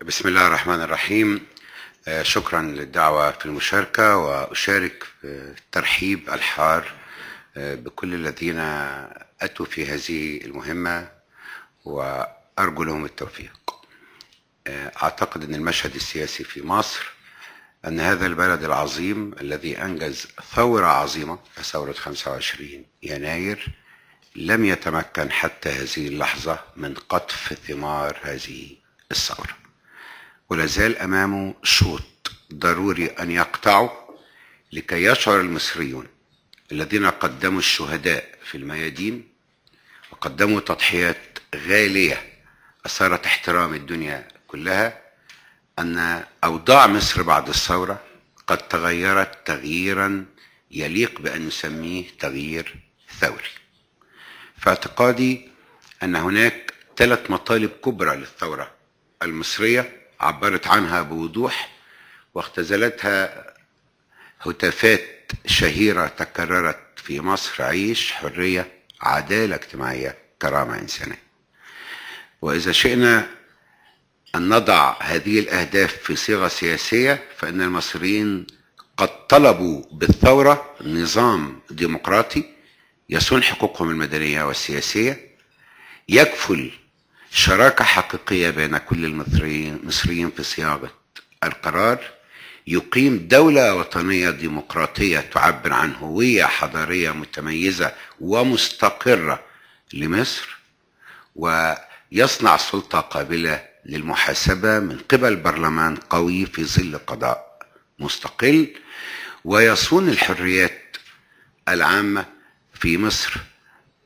بسم الله الرحمن الرحيم. شكرا للدعوة في المشاركة، وأشارك في الترحيب الحار بكل الذين أتوا في هذه المهمة، وأرجو لهم التوفيق. أعتقد أن المشهد السياسي في مصر، أن هذا البلد العظيم الذي أنجز ثورة عظيمة كثورة 25 يناير لم يتمكن حتى هذه اللحظة من قطف ثمار هذه الثورة، ولا زال أمامه شوط ضروري أن يقطعه لكي يشعر المصريون الذين قدموا الشهداء في الميادين وقدموا تضحيات غالية أثارت احترام الدنيا كلها، أن أوضاع مصر بعد الثورة قد تغيرت تغييرا يليق بأن نسميه تغيير ثوري. في اعتقادي أن هناك 3 مطالب كبرى للثورة المصرية عبرت عنها بوضوح واختزلتها هتافات شهيرة تكررت في مصر: عيش، حرية، عدالة اجتماعية، كرامة إنسانية. وإذا شئنا أن نضع هذه الأهداف في صيغة سياسية، فإن المصريين قد طلبوا بالثورة نظام ديمقراطي يصون حقوقهم المدنية والسياسية، يكفل شراكة حقيقية بين كل المصريين في صياغة القرار، يقيم دولة وطنية ديمقراطية تعبر عن هوية حضارية متميزة ومستقرة لمصر، ويصنع سلطة قابلة للمحاسبة من قبل برلمان قوي في ظل قضاء مستقل، ويصون الحريات العامة في مصر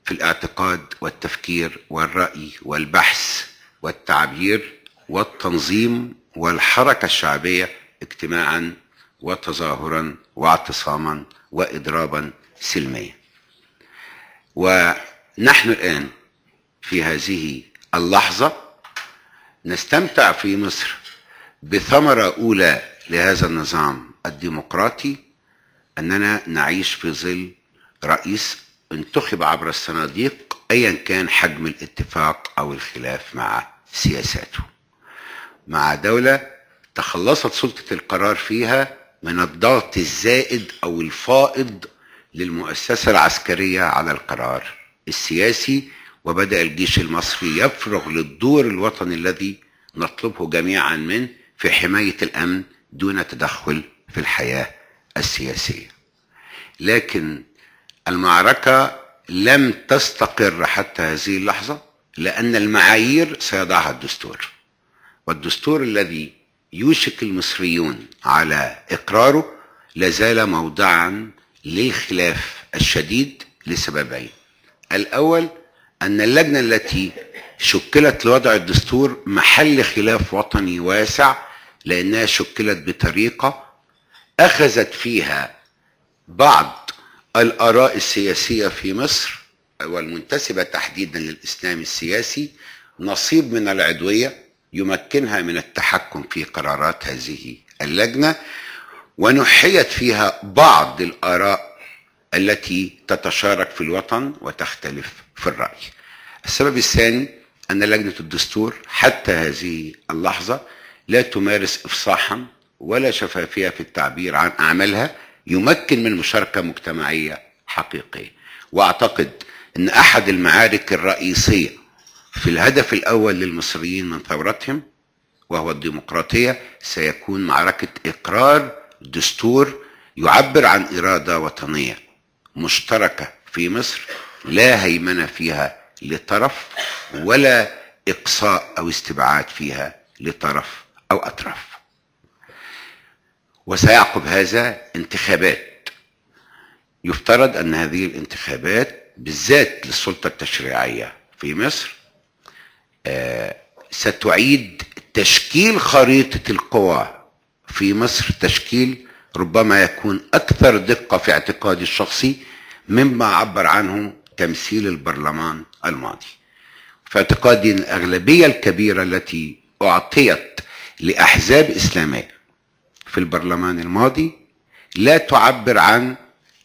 في الاعتقاد والتفكير والرأي والبحث والتعبير والتنظيم والحركة الشعبية اجتماعا وتظاهرا واعتصاما وإضرابا سلميا. ونحن الآن في هذه اللحظة نستمتع في مصر بثمرة أولى لهذا النظام الديمقراطي، أننا نعيش في ظل رئيس انتخب عبر الصناديق أيا كان حجم الاتفاق أو الخلاف مع سياساته، مع دولة تخلصت سلطة القرار فيها من الضغط الزائد أو الفائض للمؤسسة العسكرية على القرار السياسي، وبدأ الجيش المصري يفرغ للدور الوطني الذي نطلبه جميعا منه في حماية الأمن دون تدخل في الحياة السياسية. لكن المعركة لم تستقر حتى هذه اللحظة، لأن المعايير سيضعها الدستور، والدستور الذي يوشك المصريون على إقراره لازال موضعا للخلاف الشديد لسببين: الأول أن اللجنة التي شكلت لوضع الدستور محل خلاف وطني واسع، لأنها شكلت بطريقة أخذت فيها بعض الآراء السياسية في مصر والمنتسبة تحديدا للإسلام السياسي نصيب من العضوية يمكنها من التحكم في قرارات هذه اللجنة، ونحيت فيها بعض الآراء التي تتشارك في الوطن وتختلف في الرأي. السبب الثاني أن لجنة الدستور حتى هذه اللحظة لا تمارس إفصاحا ولا شفافية في التعبير عن أعمالها يمكن من مشاركة مجتمعية حقيقية. وأعتقد أن أحد المعارك الرئيسية في الهدف الأول للمصريين من ثورتهم وهو الديمقراطية سيكون معركة إقرار دستور يعبر عن إرادة وطنية مشتركة في مصر لا هيمنة فيها لطرف ولا إقصاء أو استبعاد فيها لطرف أو أطراف. وسيعقب هذا انتخابات، يفترض أن هذه الانتخابات بالذات للسلطة التشريعية في مصر ستعيد تشكيل خريطة القوى في مصر، تشكيل ربما يكون أكثر دقة في اعتقادي الشخصي مما عبر عنه تمثيل البرلمان الماضي. في اعتقادي أن الأغلبية الكبيرة التي أعطيت لأحزاب إسلامية في البرلمان الماضي لا تعبر عن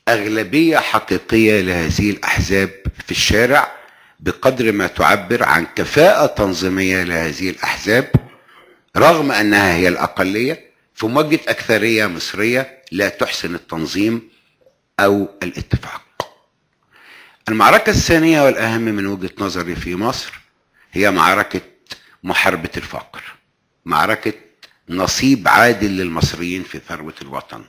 أغلبية حقيقية لهذه الأحزاب في الشارع بقدر ما تعبر عن كفاءة تنظيمية لهذه الأحزاب رغم أنها هي الأقلية في مواجهة أكثرية مصرية لا تحسن التنظيم أو الاتفاق. المعركة الثانية والأهم من وجهة نظري في مصر هي معركة محاربة الفقر، معركة نصيب عادل للمصريين في ثروة الوطن،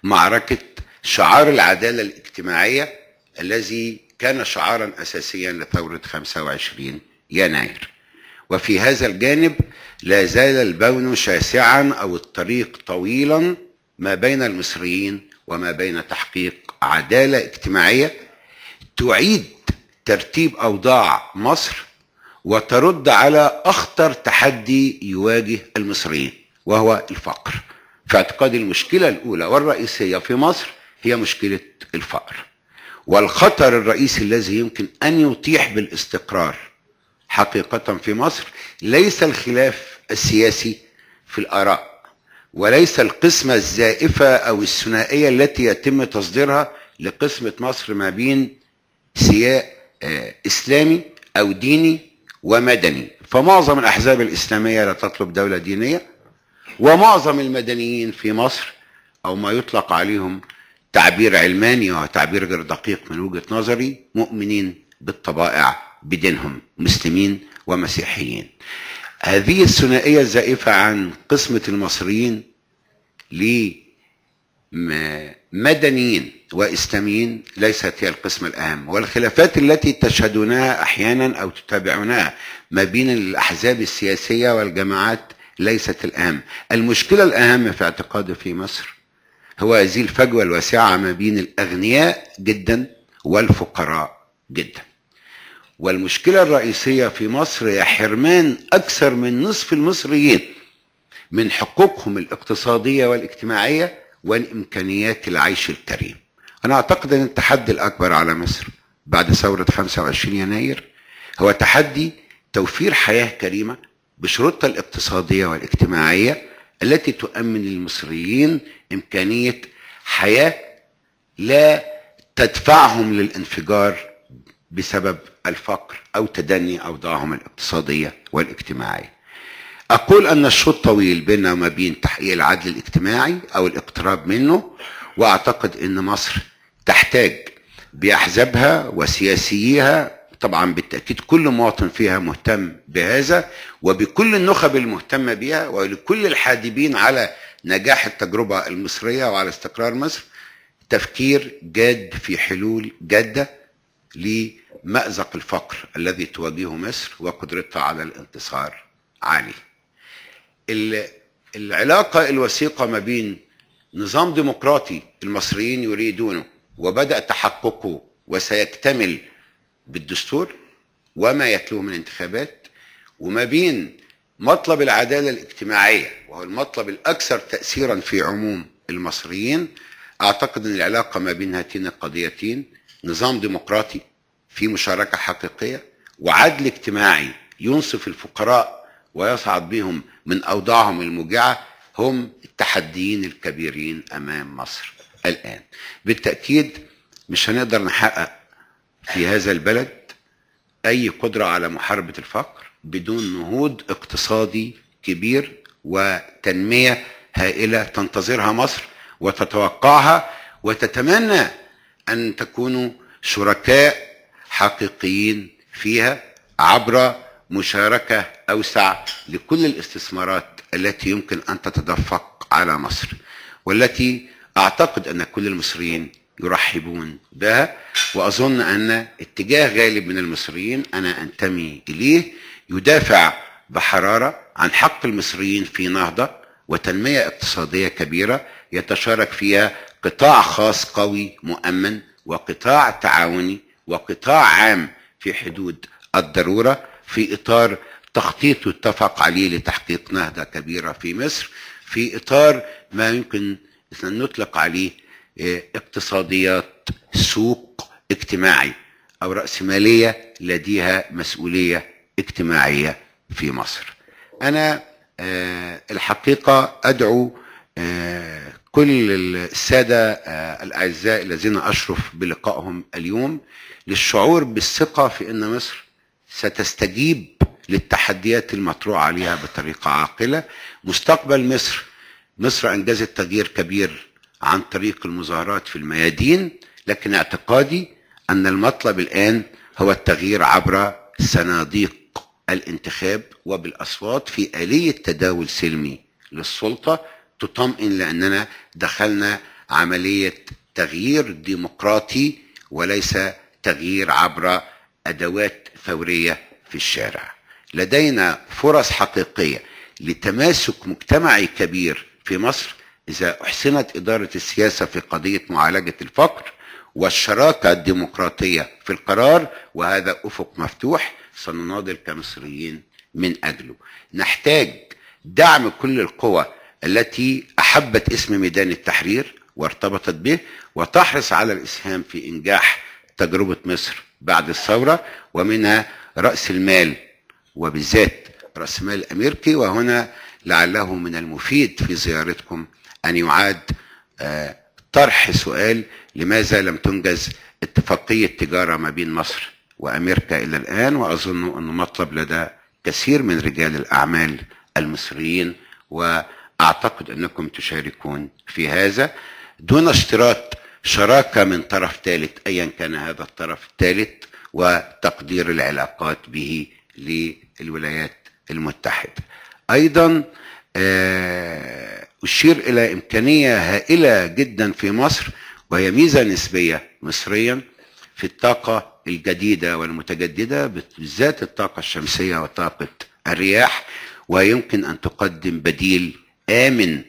معركة شعار العدالة الاجتماعية الذي كان شعارا أساسيا لثورة 25 يناير. وفي هذا الجانب لا زال البون شاسعا أو الطريق طويلا ما بين المصريين وما بين تحقيق عدالة اجتماعية تعيد ترتيب أوضاع مصر وترد على أخطر تحدي يواجه المصريين وهو الفقر. في اعتقادي المشكلة الأولى والرئيسية في مصر هي مشكلة الفقر، والخطر الرئيسي الذي يمكن أن يطيح بالاستقرار حقيقة في مصر ليس الخلاف السياسي في الآراء، وليس القسمة الزائفة أو الثنائية التي يتم تصديرها لقسمة مصر ما بين سياق إسلامي أو ديني ومدني. فمعظم الأحزاب الإسلامية لا تطلب دولة دينية، ومعظم المدنيين في مصر أو ما يطلق عليهم تعبير علماني وهو تعبير غير دقيق من وجهة نظري مؤمنين بالطبائع بدينهم، مسلمين ومسيحيين. هذه الثنائية الزائفة عن قسمة المصريين لمدنيين وإسلاميين ليست هي القسمة الأهم، والخلافات التي تشهدونها أحيانا أو تتابعونها ما بين الأحزاب السياسية والجماعات ليست الأهم. المشكلة الأهم في اعتقادي في مصر هو هذه الفجوة الواسعة ما بين الأغنياء جدا والفقراء جدا. والمشكلة الرئيسية في مصر هي حرمان أكثر من نصف المصريين من حقوقهم الاقتصادية والاجتماعية وإمكانيات العيش الكريم. أنا أعتقد أن التحدي الأكبر على مصر بعد ثورة 25 يناير هو تحدي توفير حياة كريمة بشروطها الاقتصادية والاجتماعية التي تؤمن للمصريين إمكانية حياة لا تدفعهم للانفجار بسبب الفقر أو تدني أوضاعهم الاقتصادية والاجتماعية. أقول أن الشوط طويل بيننا وما بين تحقيق العدل الاجتماعي أو الاقتراب منه، وأعتقد أن مصر تحتاج بأحزابها وسياسيها، طبعا بالتأكيد كل مواطن فيها مهتم بهذا، وبكل النخب المهتمة بها، ولكل الحادبين على نجاح التجربة المصرية وعلى استقرار مصر، تفكير جاد في حلول جادة لمأزق الفقر الذي تواجهه مصر وقدرتها على الانتصار عليه. العلاقة الوثيقة ما بين نظام ديمقراطي المصريين يريدونه وبدأ تحققه وسيكتمل بالدستور وما يتلوه من انتخابات، وما بين مطلب العدالة الاجتماعية وهو المطلب الأكثر تأثيرا في عموم المصريين، أعتقد أن العلاقة ما بين هاتين القضيتين نظام ديمقراطي في مشاركة حقيقية وعدل اجتماعي ينصف الفقراء ويصعد بهم من أوضاعهم الموجعة هم التحديين الكبيرين أمام مصر الآن. بالتأكيد مش هنقدر نحقق في هذا البلد أي قدرة على محاربة الفقر بدون نهوض اقتصادي كبير وتنمية هائلة تنتظرها مصر وتتوقعها وتتمنى أن تكونوا شركاء حقيقيين فيها عبر مشاركة أوسع لكل الاستثمارات التي يمكن أن تتدفق على مصر، والتي أعتقد أن كل المصريين يرحبون بها. وأظن أن اتجاه غالب من المصريين أنا أنتمي إليه يدافع بحرارة عن حق المصريين في نهضة وتنمية اقتصادية كبيرة يتشارك فيها قطاع خاص قوي مؤمن وقطاع تعاوني وقطاع عام في حدود الضرورة، في إطار تخطيط يتفق عليه لتحقيق نهضة كبيرة في مصر، في إطار ما يمكن أن نطلق عليه اقتصاديات سوق اجتماعي أو رأسمالية لديها مسؤولية اجتماعية في مصر. أنا الحقيقة أدعو كل السادة الأعزاء الذين أشرف بلقائهم اليوم للشعور بالثقة في أن مصر ستستجيب للتحديات المطروحة عليها بطريقة عاقلة. مستقبل مصر أنجزت تغيير كبير عن طريق المظاهرات في الميادين، لكن اعتقادي أن المطلب الآن هو التغيير عبر صناديق الانتخاب وبالأصوات في آلية تداول سلمي للسلطة تطمئن، لأننا دخلنا عملية تغيير ديمقراطي وليس تغيير عبر أدوات ثورية في الشارع. لدينا فرص حقيقية لتماسك مجتمعي كبير في مصر إذا أحسنت إدارة السياسة في قضية معالجة الفقر والشراكة الديمقراطية في القرار، وهذا أفق مفتوح سنناضل كمصريين من أجله. نحتاج دعم كل القوى التي أحبت اسم ميدان التحرير وارتبطت به وتحرص على الإسهام في إنجاح تجربة مصر بعد الثورة، ومنها رأس المال وبالذات رأس المال الأمريكي. وهنا لعله من المفيد في زيارتكم أن يعاد طرح سؤال: لماذا لم تنجز اتفاقية تجارة ما بين مصر وأمريكا إلى الآن؟ وأظن أنه مطلب لدى كثير من رجال الأعمال المصريين، وأعتقد أنكم تشاركون في هذا دون اشتراط شراكة من طرف ثالث أيا كان هذا الطرف الثالث، وتقدير العلاقات به للولايات المتحدة. أيضا أشير إلى إمكانية هائلة جدا في مصر، وهي ميزة نسبية مصريا في الطاقة الجديدة والمتجددة، بالذات الطاقة الشمسية وطاقة الرياح، ويمكن أن تقدم بديل آمن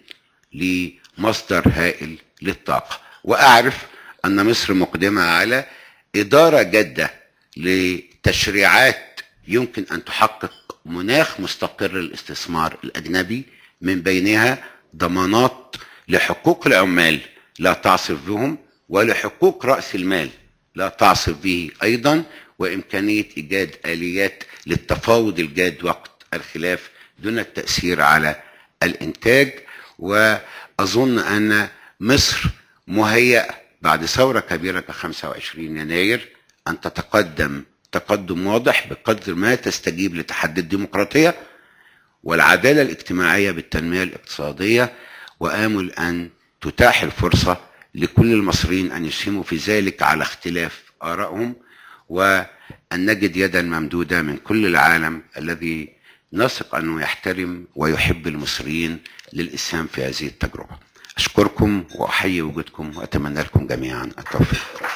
لمصدر هائل للطاقة. وأعرف أن مصر مقدمة على إدارة جادة لتشريعات يمكن أن تحقق مناخ مستقر للاستثمار الأجنبي، من بينها ضمانات لحقوق العمال لا تعصف بهم، ولحقوق رأس المال لا تعصف به أيضا، وإمكانية إيجاد آليات للتفاوض الجاد وقت الخلاف دون التأثير على الإنتاج. وأظن أن مصر مهيئة بعد ثورة كبيرة ك25 يناير أن تتقدم تقدم واضح بقدر ما تستجيب لتحدي الديمقراطية والعدالة الاجتماعية بالتنمية الاقتصادية، وآمل أن تتاح الفرصة لكل المصريين أن يسهموا في ذلك على اختلاف آرائهم، وأن نجد يدا ممدودة من كل العالم الذي نثق أنه يحترم ويحب المصريين للإسهام في هذه التجربة. أشكركم وأحيي وجودكم وأتمنى لكم جميعا التوفيق.